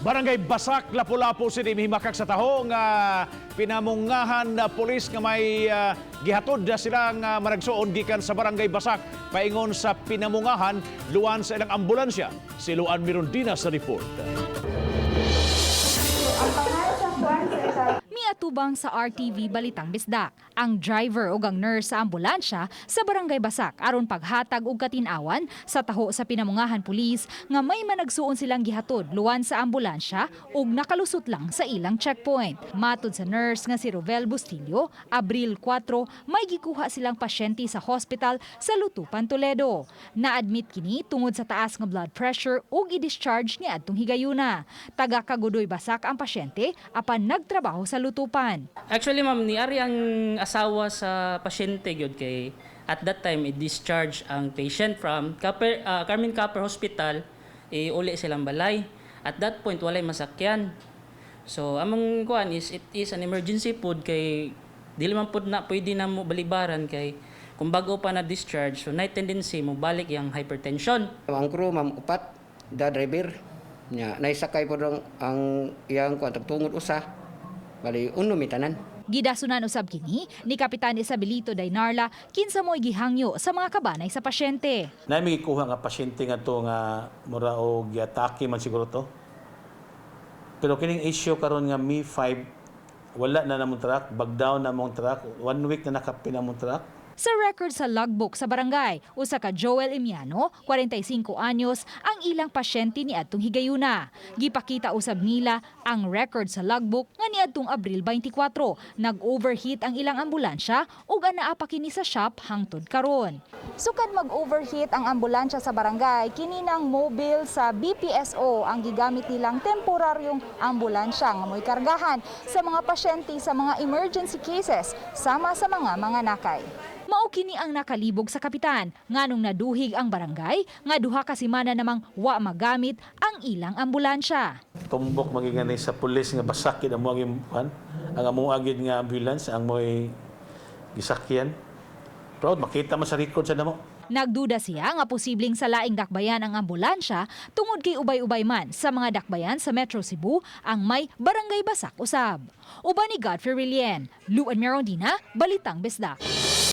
Barangay Basak, Lapu-Lapu City, mihimakak sa taho nga pinamungahan na pulis nga may gihatod na sila nga managsuon gikan sa Barangay Basak paingon sa pinamungahan luwan sa ilang ambulansya. Si Luan Mirondina sa report. Miatubang sa RTV Balitang Bisdak ang driver ug ang nurse sa ambulansya sa Barangay Basak aron paghatag og katin-awan sa taho sa pinamungahan pulis nga may managsuon silang gihatod luwan sa ambulansya ug nakalusot lang sa ilang checkpoint. Matod sa nurse nga si Rovel Bustillo, Abril 4, may gikuha silang pasyente sa hospital sa Lutupan, Toledo. Na-admit kini tungod sa taas nga blood pressure ug i-discharge ni adtong higayuna. Taga Kagudoy, Basak ang pasyente apan nagtrabaho sa Lutupan. Actually, ma'am, niari ang asawa sa pasyente gyud kay at that time i-discharge ang patient from Carmen Copper Hospital, iuli silang balay. At that point walay masakyan. So among kuan is it is an emergency pod kay dili man pod na pwede na mo balibaran kay kung bago pa na discharge, so night tendency mo balik yang hypertension. Ang crew, ma'am, upat, da driver. Nya naisakay po ang iyang kuan tungod usa. Bali uno mi tanan. Gidasunan usab kini ni Kapitan Isabelito Dainarla, kinsa mo'y gihangyo sa mga kabanay sa pasyente. Naa mi gikuha nga pasyente nga to nga mura og giatake man siguro to. Pero kining issue karon nga Mi 5, wala na namong truck, bag down na mong truck, one week na nakapin among truck. Sa record sa logbook sa barangay, usa ka Joel Emiano, 45 anyos, ang ilang pasyente ni adtong higayuna. Gipakita usab nila ang record sa logbook nga niadtong Abril 24, nag-overheat ang ilang ambulansya ug anaa pa kini sa shop hangtod karon. Sukad mag-overheat ang ambulansya sa barangay, kini nang mobile sa BPSO ang gigamit nilang temporaryong ambulansya nga mo'y kargahan sa mga pasyente sa mga emergency cases sama sa mga manganakay. Mao kini ang nakalibog sa kapitan nganong naduhig ang barangay nga 2 ka semana namang wa magamit ang ilang ambulansya. Tumbok magiging sa pulis nga basak gid amo ang kuan, ang amo agid nga ambulance ang mo'y gisakyan. Proud makita man sa record sa namo. Nagduda siya nga posibleng sa laing dakbayan ang ambulansya tungod kay ubay-ubay man sa mga dakbayan sa Metro Cebu ang may Barangay Basak usab. Uban ni Godfrey Rilien, Luan Merondina, Balitang Bisdak.